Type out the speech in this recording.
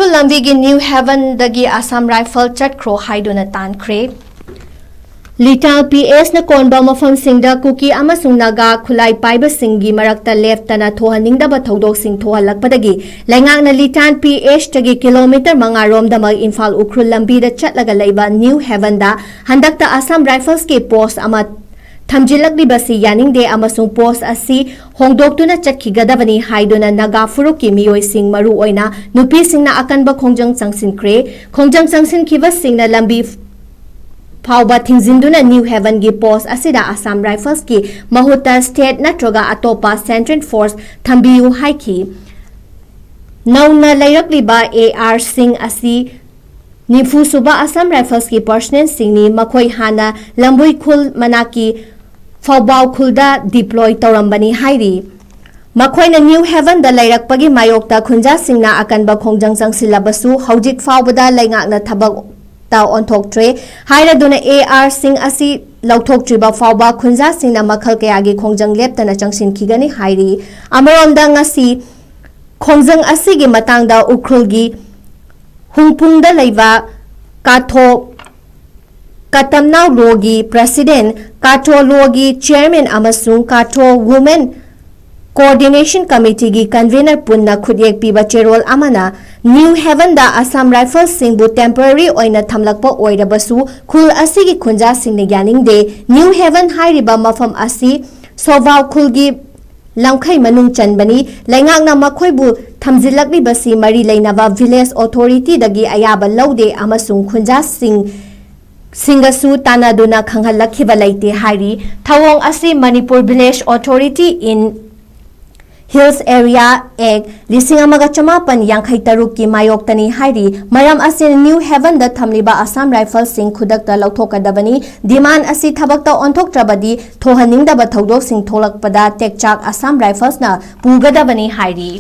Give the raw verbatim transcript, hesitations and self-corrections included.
ꯎꯈ꯭ꯔꯨꯜ ꯂꯝꯕꯤꯒꯤ new ꯍꯦꯚꯟꯗꯒꯤ Assam rifle ꯆꯠꯈ꯭ꯔꯣ ꯍꯥꯏꯗꯨꯅ ꯇꯥꯟꯈ꯭ꯔꯦ꯫ ꯂꯤꯇꯥꯟ ꯄꯤ ꯑꯦꯁꯅ ꯀꯣꯟꯕ ꯃꯐꯝꯁꯤꯡꯗ ꯀꯨꯀꯤ ꯑꯃꯁꯨꯡ ꯅꯥꯒꯥ ꯈꯨꯠꯂꯥꯏ ꯄꯥꯏꯕꯁꯤꯡꯒꯤ ꯃꯔꯛꯇ ꯂꯦꯞꯇꯅ ꯊꯣꯛꯍꯟꯅꯤꯡꯗꯕ ꯊꯧꯗꯣꯛꯁꯤꯡ ꯊꯣꯛꯍꯜꯂꯛꯄꯗꯒꯤ ꯂꯩꯉꯥꯛꯅ ꯂꯤꯇꯥꯟ ꯄꯤ ꯑꯦꯁꯇꯒꯤ ꯀꯤꯂꯣꯃꯤꯇꯔ ꯃꯉꯥ ꯔꯣꯝꯗꯃꯛ ꯏꯝꯐꯥꯜ ꯎꯈ꯭ꯔꯨꯜ ꯂꯝꯕꯤꯗ ꯆꯠꯂꯒ ꯂꯩꯕ ꯅ꯭ꯌꯨ ꯍꯦꯚꯟꯗ ꯍꯟꯗꯛꯇ ꯑꯁꯥꯝ ꯔꯥꯏꯐꯜꯁꯀꯤ ꯄꯣꯁ ꯑꯃ ꯊꯝꯖꯤꯜꯂꯛꯂꯤꯕꯁꯤ ꯌꯥꯅꯤꯡꯗꯦ ꯑꯃꯁꯨꯡ ꯄꯣꯁ ꯑꯁꯤ ꯍꯣꯡꯗꯣꯛꯇꯨꯅ ꯆꯠꯈꯤꯒꯗꯕꯅꯤ ꯍꯥꯏꯗꯨꯅ ꯅꯥꯒꯥ ꯐꯨꯔꯨꯞꯀꯤ ꯃꯤꯑꯣꯏꯁꯤꯡ, ꯃꯔꯨꯑꯣꯏꯅ ꯅꯨꯄꯤꯁꯤꯡꯅ ꯑꯀꯟꯕ ꯈꯣꯡꯖꯪ ꯆꯪꯁꯤꯟꯈ꯭ꯔꯦ꯫ ꯈꯣꯡꯖꯪ ꯆꯪꯁꯤꯟꯈꯤꯕꯁꯤꯡꯅ ꯂꯝꯕꯤ ꯐꯥꯎꯕ ꯊꯤꯡꯖꯤꯟꯗꯨꯅ ꯅ꯭ꯌꯨ ꯍꯦꯚꯟꯒꯤ ꯄꯣꯁ ꯑꯁꯤꯗ ꯑꯁꯥꯝ ꯔꯥꯏꯐꯜꯁꯀꯤ ꯃꯍꯨꯠꯇ ꯁ꯭ꯇꯦꯠ ꯅꯠꯇ꯭ꯔꯒ ꯑꯇꯣꯞꯄ ꯁꯦꯟꯇ꯭ꯔꯦꯜ ꯐꯣꯔꯁ ꯊꯝꯕꯤꯌꯨ ꯍꯥꯏꯈꯤ꯫ ꯅꯧꯅ ꯂꯩꯔꯛꯂꯤꯕ ꯑꯦ ꯑꯥꯔ ꯁꯤꯡ ꯑꯁꯤ ꯅꯤꯐꯨ ꯁꯨꯕ ꯑꯁꯥꯝ ꯔꯥꯏꯐꯜꯁꯀꯤ ꯄꯔꯁꯅꯦꯜꯁꯤꯡꯅꯤ꯫ ꯃꯈꯣꯏ ꯍꯥꯟꯅ ꯂꯝꯕꯨꯏ ꯈꯨꯜ ꯃꯅꯥꯛꯀꯤ ꯐꯧꯕꯥꯎ ꯈꯨꯜꯗ ꯗꯤꯄ꯭ꯂꯣꯏ ꯇꯧꯔꯝꯕꯅꯤ ꯍꯥꯏꯔꯤ꯫ ꯃꯈꯣꯏꯅ ꯅ꯭ꯌꯨ ꯍꯦꯚꯟꯗ ꯂꯩꯔꯛꯄꯒꯤ ꯃꯥꯌꯣꯛꯇ ꯈꯨꯟꯖꯥꯁꯤꯡꯅ ꯑꯀꯟꯕ ꯈꯣꯡꯖꯪ ꯆꯪꯁꯤꯜꯂꯕꯁꯨ ꯍꯧꯖꯤꯛ ꯐꯥꯎꯕꯗ ꯂꯩꯉꯥꯛꯅ ꯊꯕꯛꯇ ꯑꯣꯟꯊꯣꯛꯇ꯭ꯔꯦ ꯍꯥꯏꯔꯗꯨꯅ ꯑꯦ ꯑꯥꯔ ꯁꯤꯡ ꯑꯁꯤ ꯂꯧꯊꯣꯛꯇ꯭ꯔꯤꯕ ꯐꯥꯎꯕ ꯈꯨꯟꯖꯥꯁꯤꯡꯅ ꯃꯈꯜ ꯀꯌꯥꯒꯤ ꯈꯣꯡꯖꯪ ꯂꯦꯞꯇꯅ ꯆꯪꯁꯤꯟꯈꯤꯒꯅꯤ ꯍꯥꯏꯔꯤ꯫ ꯑꯃꯔꯣꯝꯗ ꯉꯁꯤ ꯈꯣꯡꯖꯪ ꯑꯁꯤꯒꯤ ꯃꯇꯥꯡꯗ ꯎꯈ꯭ꯔꯨꯜꯒꯤ ꯍꯨꯡꯄꯨꯡꯗ ꯂꯩꯕ ꯀꯥꯊꯣ ꯀꯇꯝꯅꯥꯎ ꯂꯣꯒꯤ ꯄ꯭ꯔꯁꯤꯗꯦꯟ, ꯀꯥꯊꯣ ꯂꯣꯒꯤ ꯆꯤꯌꯔꯃꯦꯟ ꯑꯃꯁꯨꯡ ꯀꯥꯊꯣ ꯋꯨꯃꯦꯟ ꯀꯣꯑꯣꯔꯗꯤꯅꯦꯁꯟ ꯀꯃꯤꯇꯤꯒꯤ ꯀꯟꯚꯦꯅꯔ ꯄꯨꯟꯅ ꯈꯨꯠꯌꯦꯛ ꯄꯤꯕ ꯆꯦꯔꯣꯜ ꯑꯃꯅ ꯅ꯭ꯌꯨ ꯍꯦꯚꯟꯗ ꯑꯁꯥꯝ ꯔꯥꯏꯐꯜꯁꯤꯡꯕꯨ ꯇꯦꯝꯄꯔꯔꯤ ꯑꯣꯏꯅ ꯊꯝꯂꯛꯄ ꯑꯣꯏꯔꯕꯁꯨ ꯈꯨꯜ ꯑꯁꯤꯒꯤ ꯈꯨꯟꯖꯥꯁꯤꯡꯅ ꯌꯥꯅꯤꯡꯗꯦ꯫ ꯅ꯭ꯌꯨ ꯍꯦꯚꯟ ꯍꯥꯏꯔꯤꯕ ꯃꯐꯝ ꯑꯁꯤ ꯁꯣꯚꯥꯎ ꯈꯨꯜꯒꯤ ꯂꯝꯈꯩ ꯃꯅꯨꯡ ꯆꯟꯕꯅꯤ꯫ ꯂꯩꯉꯥꯛꯅ ꯃꯈꯣꯏꯕꯨ ꯊꯝꯖꯤꯜꯂꯛꯂꯤꯕꯁꯤ ꯃꯔꯤ ꯂꯩꯅꯕ ꯚꯤꯂꯦꯖ ꯑꯣꯊꯣꯔꯤꯇꯤꯗꯒꯤ ꯑꯌꯥꯕ ꯂꯧꯗꯦ ꯑꯃꯁꯨꯡ ꯈꯨꯟꯖꯥꯁꯤꯡ ꯁꯤꯡꯒꯁꯨ ꯇꯥꯟꯅꯗꯨꯅ ꯈꯪꯍꯜꯂꯛꯈꯤꯕ ꯂꯩꯇꯦ ꯍꯥꯏꯔꯤ꯫ ꯊꯧꯑꯣꯡ ꯑꯁꯤ ꯃꯅꯤꯄꯨꯔ ꯚꯤꯂꯦꯖ ꯑꯣꯊꯣꯔꯤꯇꯤ ꯏꯟ ꯍꯤꯜꯁ ꯑꯦꯔꯤꯌꯥ ꯑꯦꯛ ꯂꯤꯁꯤꯡ ꯑꯃꯒ ꯆꯃꯥꯄꯟ ꯌꯥꯡꯈꯩ ꯇꯔꯨꯛꯀꯤ ꯃꯥꯌꯣꯛꯇꯅꯤ ꯍꯥꯏꯔꯤ꯫ ꯃꯔꯝ ꯑꯁꯤꯅ ꯅ꯭ꯌꯨ ꯍꯦꯚꯟꯗ ꯊꯝꯂꯤꯕ ꯑꯁꯥꯝ ꯔꯥꯏꯐꯜꯁꯤꯡ ꯈꯨꯗꯛꯇ ꯂꯧꯊꯣꯛꯀꯗꯕꯅꯤ꯫ ꯗꯤꯃꯥꯟ ꯑꯁꯤ ꯊꯕꯛꯇ ꯑꯣꯟꯊꯣꯛꯇ꯭ꯔꯕꯗꯤ ꯊꯣꯛꯍꯟꯅꯤꯡꯗꯕ ꯊꯧꯗꯣꯛꯁꯤꯡ ꯊꯣꯛꯂꯛꯄꯗ ꯇꯦꯛꯆꯥꯛ ꯑꯁꯥꯝ ꯔꯥꯏꯐꯜꯁꯅ ꯄꯨꯒꯗꯕꯅꯤ ꯍꯥꯏꯔꯤ꯫